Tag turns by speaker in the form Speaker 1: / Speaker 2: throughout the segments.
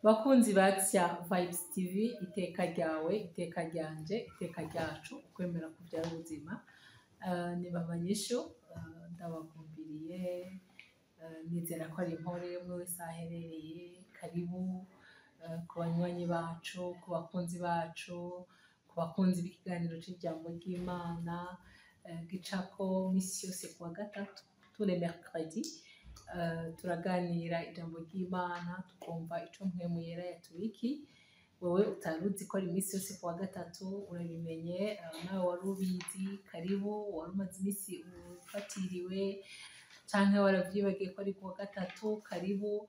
Speaker 1: Bakunzi ba Tya Vibes TV, iteka ryawe, iteka ryanje, iteka ryacu, ukwemera kubyara ubuzima. Ni Mama Nyishu, ndabagumbiriye, nizera ko ari impore umwe wese aho aherereye. Karibu ku banywanyi bacu, ku bakunzi bacu, ku bakunzi b'ikiganiro c'ijambo ry'Imana gicako misi yose kuwa gatatu, tous les mercredis. Turaganira ijambo ry'Imana, tukumva ico Mpwemu Yera yatubiki. Wewe utari uzi ko ari iminsi yose kuwa gatatu, urabimenye. Nawe wari ubizi, karibu. Wari umaze iminsi ufatiriwe canke waravyibagiye ko ari kuwa gatatu, karibu.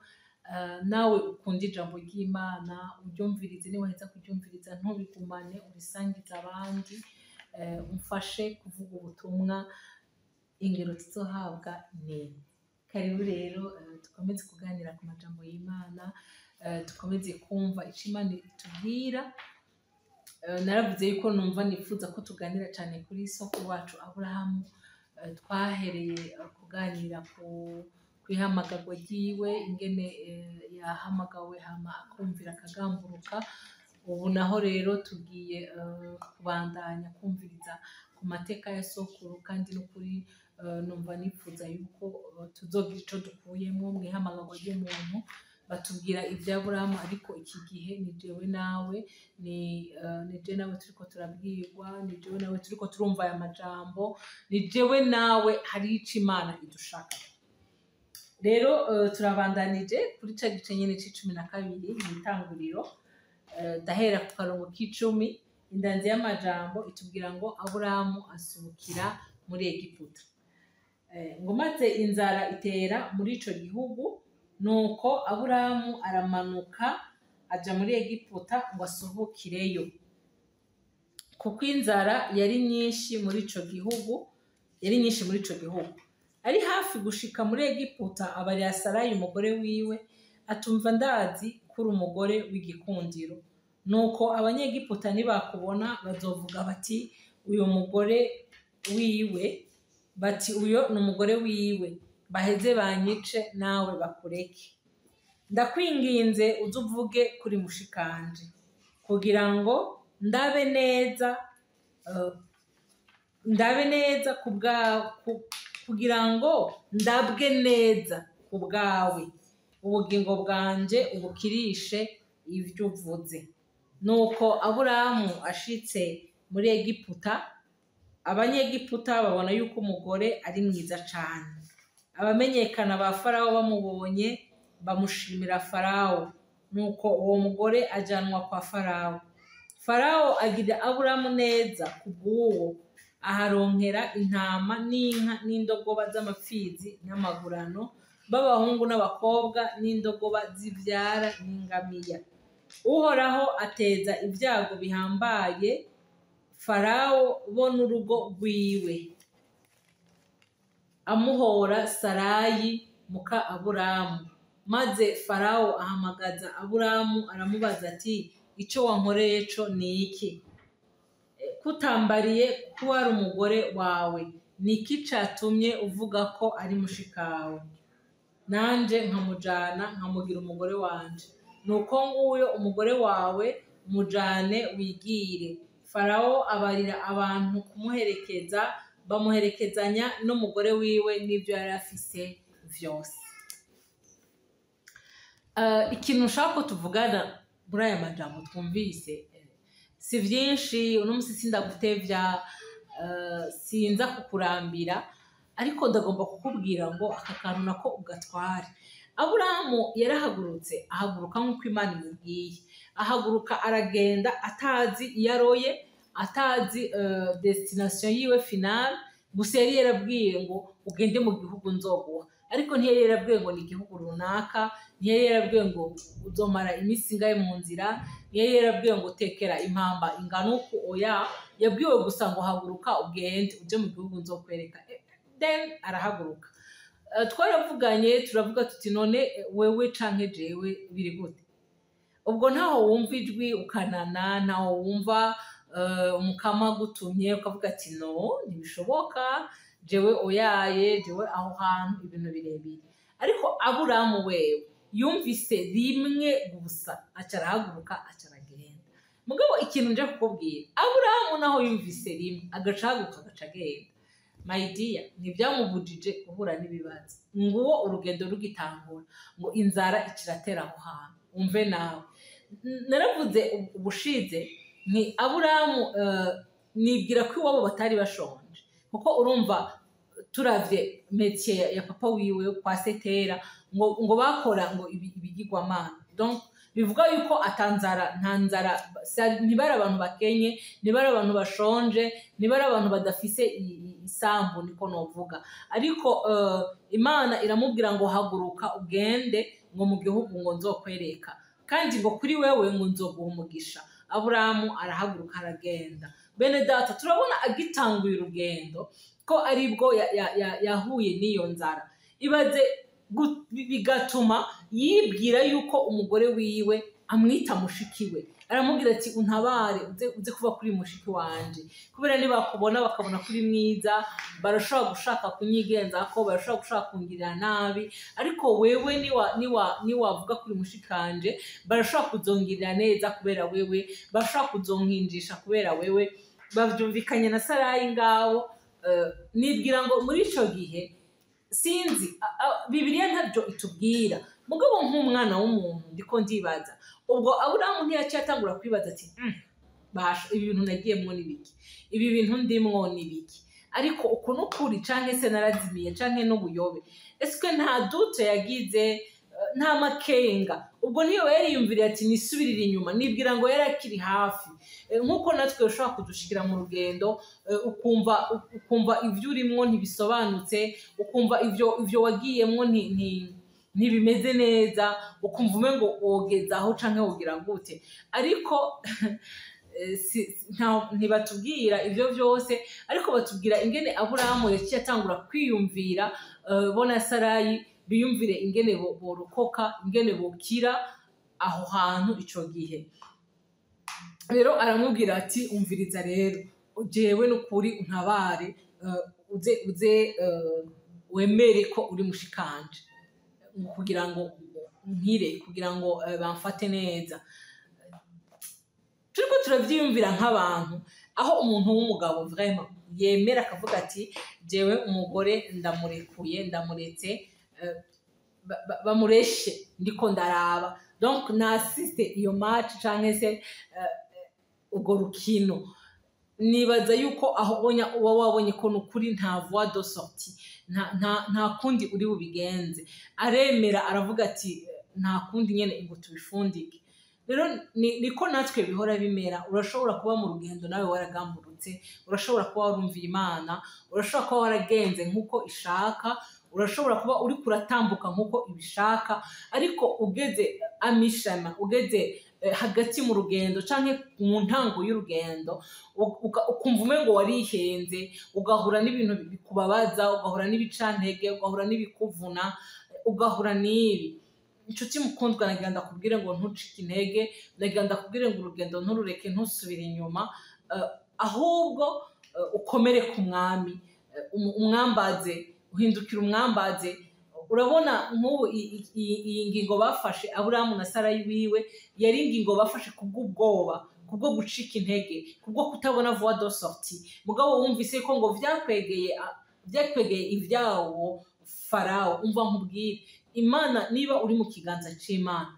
Speaker 1: Nawe ukunda ijambo ry'Imana, uryumvirize. Niwaheza kuryumviriza, ntubigumane, urisangize abandi, umfashe kuvuga ubutumwa. Ingero tuzohabwa ni karibu. Rero dukomeze kuganira ku majambo y'Imana, dukomeze kumva ico Imana itubwira. Naravuze yuko numva nifuza ko tuganira cyane kuri soko wacu Aburahamu. Twahereye kuganira ku kwihamagarwa ryiwe, ingene yahamagawe hama akumvira akagamburuka. Ubu naho rero tugiye kubandanya kumviriza ku mateka ya sokuru, kandi n'ukuri numva nifuza yuko tuzogira ico dukuyemwo mwihamagarwa ry'umuntu. Batubwira ibya Aburahamu, ariko iki gihe ni jewe nawe, ni jewe nawe turiko turabwirwa, ni jewe nawe turiko turumva aya majambo, ni jewe nawe hari ico Imana idushaka. Rero turabandanije kuri ca gice nyene c'12 mw'itanguriro. Ndahera ku karongo k'10. Indanzi y'amajambo itubwira ngo Aburahamu asubukira muri Egiputa. Ngo maze inzara itera muri ico gihugu, nuko Aburahamu aramanuka aja muri Egiputa ngo asuhukireyo, kuko inzara yari nyinshi muri ico gihugu, yari nyinshi muri ico gihugu. Ari hafi gushika muri Egiputa, abarira Sarayi umugore wiwe atumva: "Ndazi ko uri umugore w'igikundiro. Nuko Abanyegiputa nibakubona bazovuga bati: 'Uyu mugore wiwe,' bati: 'Uyo ni umugore wiwe,' baheze banyice, nawe bakureke. Ndakwinginze, uze uvuge kuri mushikanje, kugira ngo ndabe neza, ndabe neza kugira ngo ndabwe neza ku bwawe, ubugingo bwanje ubukirishe ivyo uvuze." Nuko Aburahamu ashitse muri Egiputa, Abanyegiputa babona yuko umugore ari mwiza cane. Abamenyekana ba Farawo bamubonye, bamushimira Farawo. Nuko uwo mugore ajanwa kwa Farawo. Farawo agira Aburahamu neza kubw'uwo, aharonkera intama n'inka n'indogoba z'amapfizi n'amagurano b'abahungu n'abakobwa n'indogoba zivyara n'ingamiya. Uhoraho ateza ibyago bihambaye Farawo bo n'urugo rwiwe, amuhora Sarayi muka Aburamu. Maze Farawo ahamagaza Aburamu, aramubaza ati: "Ico wankoreye co ni iki? Kutambariye ko wari umugore wawe, ni iki catumye uvuga ko ari mushikawe, nanje nkamujana nkamugira umugore wanje? Nuko nguyo umugore wawe, mujane wigire." Farawo abarira abantu kumuherekeza, bamuherekezanya n'umugore wiwe n'ibyo yari afise vyose. Ikintu nshaka ko tuvugana muri aya majambo twumvise si vyinshi uno musi. Sindagutevya, sinza kukurambira, ariko ndagomba kukubwira ngo aka kantu nako ugatware. Aburahamu yarahagurutse, ahaguruka nk'uko Imana imubwiye, ahaguruka aragenda atazi iyo aroye, atazi destination yiwe finale. Gusa yari yarabwiye ngo: "Ugende mu gihugu nzoguha." Ariko ntiyari yarabwiye ngo ni igihugu runaka, ntiyari yarabwiye ngo uzomara iminsi ingahe mu nzira, ntiyari yarabwiye ngo tekera impamba ingana uku. Oya, yabwiwe gusa ngo: "Haguruka ugende uje mu gihugu nzokwereka." Then arahaguruka. Twaravuganye, turavuga tuti: "None wewe canke jewe biri gute?" Ubwo ntaho wumva ijwi ukanana, ntaho wumva umukama agutumye ukavuga ati: "No, ntibishoboka, jewe oyaye, jewe aho hantu ibintu birebire." Ariko Aburamu wewe Yumvise rimwe gusa, aca arahaguruka, aca aragenda. Mugabo ikintu nje kukubwira, Aburahamu naho yumvise rimwe agaca ahaguruka, agaca agenda, my dear, ntibyamubujije guhura n'ibibazo. Nguwo urugendo rugitangura, ngo inzara ikiratera aho hantu. Umve nawe, naravuze ubushize ni Aburahamu, nibwira ko iwabo batari bashonje, kuko urumva turavye métier ya papa wiwe kwa Setera, ngo bakora ngo ibigirwamana. Donc bivuga yuko atanzara, nta nzara, ntibari abantu bakenye, ntibari abantu bashonje, ntibari abantu badafise isambu, niko novuga. Ariko Imana iramubwira ngo haguruka ugende ngo mu gihugu ngo nzokwereka, kandi ngo kuri wewe ngo nzoguha umugisha. Aburahamu arahaguruka, aragenda. Bene data, turabona agitanguye urugendo ko aribwo yahuye n'iyo nzara. Ibaze, bigatuma yibwira yuko umugore wiwe amwita mushiki we. Aramubwira ati untabare, uze kuba kuri mushiki wanje, kubera nibakubona bakabona kuri mwiza, barashobora gushaka kunyigenzako, barashobora gushaka kungirira nabi, ariko wewe niwavuga kuri mushikanje, barashobora kuzongirira neza kubera wewe, barashobora kuzonkinjisha kubera wewe. Bavyumvikanye na Sarayi ngawo. Nibwira ngo muri ico gihe, sinzi, Bibiliya ntabyo itubwira, mugabo nk'umwana w'umuntu ndiko ndibaza, ubwo Aburahamu ntiyaciye atangura kwibaza ati basha, ibi bintu nagiyemwo ni biki? Ibi bintu ndimwo ni biki? Ariko uku n'ukuri, canke se narazimiye, canke n'ubuyobe? Eske nta doute yagize, nta makenga? Ubwo niyo yariyumviriye ati nisubirire inyuma? Nibwira ngo yari akiri hafi. Nk'uko natwe ushobora kudushikira mu rugendo, ukumva ivyo urimwo ntibisobanutse, ukumva ivyo wagiyemwo ntibimeze neza, ukumva umengo wogezaho canke wogira gute. Ariko ntibatubwira ivyo vyose, ariko batubwira ingene Aburahamu yaciye atangura kwiyumvira, bo na Sarayi biyumvire ingene borokoka, ingene bokira aho hantu ico gihe. Rero aramubwira ati umviriza rero, jewe n'ukuri untabare, uze wemere ko uri mushikanje kugira ngo nkire, kugira ngo bamfate neza. Turiko turavyiyumvira nk'abantu, aho umuntu w'umugabo vraiment yemera akavuga ati jewe umugore ndamurekuye, ndamuretse, bamureshe ndiko ndaraba, donc nasiste iyo match canke se urwo rukino. Nibaza yuko aho ubonya uba wabonye ko nukuri nta voie de sortie, nta kundi uri bubigenze. Aremera, aravuga ati nta kundi nyene, ngo tubifundike. Rero niko natwe bihora bimera. Urashobora kuba mu rugendo nawe waragamburutse, urashobora kuba warumviye Imana, urashobora kuba waragenze nk'uko ishaka, urashobora kuba uri kuratambuka nk'uko ibishaka, ariko ugeze amishama, ugeze hagati mu rugendo canke mu ntango y'urugendo, ukumva umengo warihenze, ugahura n'ibintu bikubabaza, ugahura n'ibicantege, ugahura n'ibikuvuna, ugahura n'ibi. Inshuti mukundwa, nagira ndakubwire ngo ntucike intege, nagira ndakubwire ngo urugendo nturureke, ntusubire inyuma, ahubwo ukomere ku Mwami, umwambaze, uhindukire umwambaze. Urabona nk'ubu iyi ngingo bafashe, Aburahamu na Sarayi wiwe, yari ingingo bafashe kubw'ubwoba, kubwo gucika intege, kubwo kutabona voie de sortie. Mugabo wumvise ko ngo vyakwegeye ivyawo Farawo. Umva nkubwire, Imana, niba uri mu kiganza c'Imana,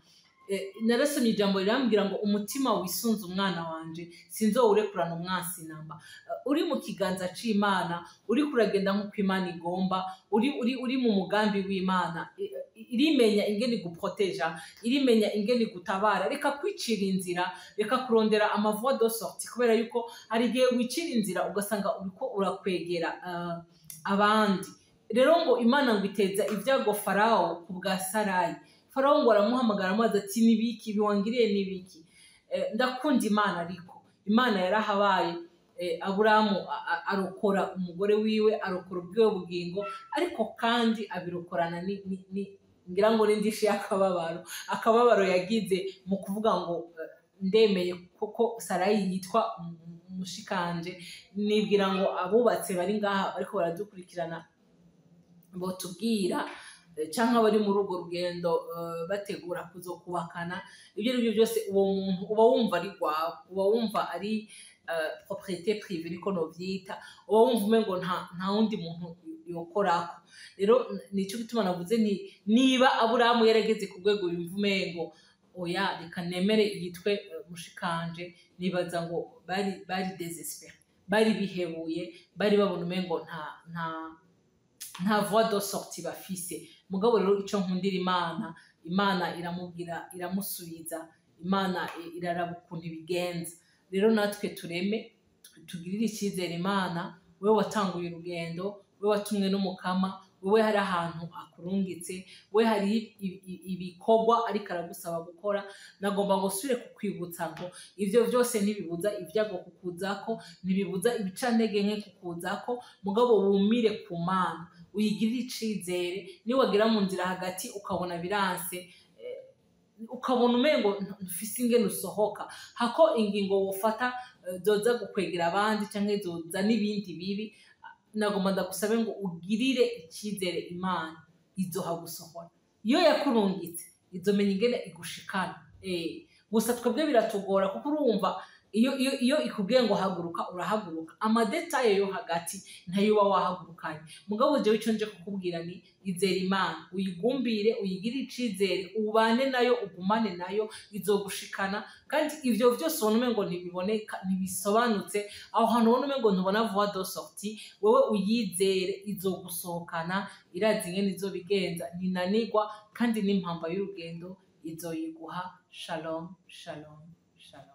Speaker 1: narasomye ijambo rirambwira ngo umutima wisunze umwana wanje sinzowurekurana umwansi namba. Uri mu kiganza c'Imana, uri kuragenda nk'uko Imana igomba, uri mu mugambi w'Imana, irimenya ingene iguproteja, irimenya ingene igutabara. Reka kwicira inzira, reka kurondera ama voies de sortie, kubera yuko hari igihe wicira inzira ugasanga uriko urakwegera abandi. Rero ngo Imana ngo iteza ibyago Farawo ku bwa Sarayi. Farawo ngo aramuhamagara, amubaza ati nibiki biwangiriye, nibiki? Ndakunda Imana, ariko Imana yarahabaye. Aburahamu arokora umugore wiwe, arokora ubwiwe bugingo, ariko kandi abirokorana ngira ngo n'indishi y'akababaro, akababaro yagize mu kuvuga ngo ndemeye koko Sarayi yitwa mushikanje. Nibwira ngo abubatse bari ngaha bariko baradukurikirana botubwira. canke abari muri urwo rugendo bategura kuzokubakana. Ibyo ari byo byose, uwo muntu uba wumva ari rwawe, uba wumva ari propriété privée, niko novyita. Uba wumva umengo nta wundi muntu yokorako. Rero nico gituma navuze nti niba Aburahamu yarageze ku rwego yumva umengo oya, reka nemere yitwe mushikanje, nibaza ngo bari désespérés, bari bihebuye, bari babona umengo nta voie de sortie bafise. Mugabo rero ico nkundira Imana, Imana iramubwira, iramusubiza, Imana iraraba ukuntu ibigenza. Rero natwe tureme, tugirire icyizere Imana. Wewe watanguye urugendo, wewe watumwe n'Umukama, wewe hari ahantu akurungitse, we hari ibikorwa ariko aragusaba gukora. Nagomba ngo nsubire kukwibutsa ngo ivyo vyose ntibibuza ibyago kukuzako, ntibibuza ibicantege nke kukuzako, mugabo wumire ku Mana, uyigirire icizere. Niwagera mu nzira hagati ukabona biranse, ukabona umengo ntufise ingene usohoka, hako ingingo wofata zoza gukwegera abandi canke zoza n'ibindi bibi, nagomba ndagusabe ngo ugirire icyizere Imana, izohagusohora. Iyo yakurungitse izomenya ingene igushikana. Gusa twebwe biratugora, kuko urumva iyo ikubwiye ngo haguruka, urahaguruka. Ama détails yo hagati ntayo uba wahagurukanye. Mugabo jewe ico nje kukubwira ni izera Imana, uyigumbire, uyigirire icizere, ubane nayo, ugumane nayo, izogushikana. Kandi ivyo vyose ubona umengo ntibiboneka, ntibisobanutse, aho hantu ubona umengo ntubona voie de sortie, wewe uyizere, izogusohokana. Irazi ingene izobigenza, ntinanigwa, kandi n'impamba y'urugendo izoyiguha. Shalom, shalom, shalom.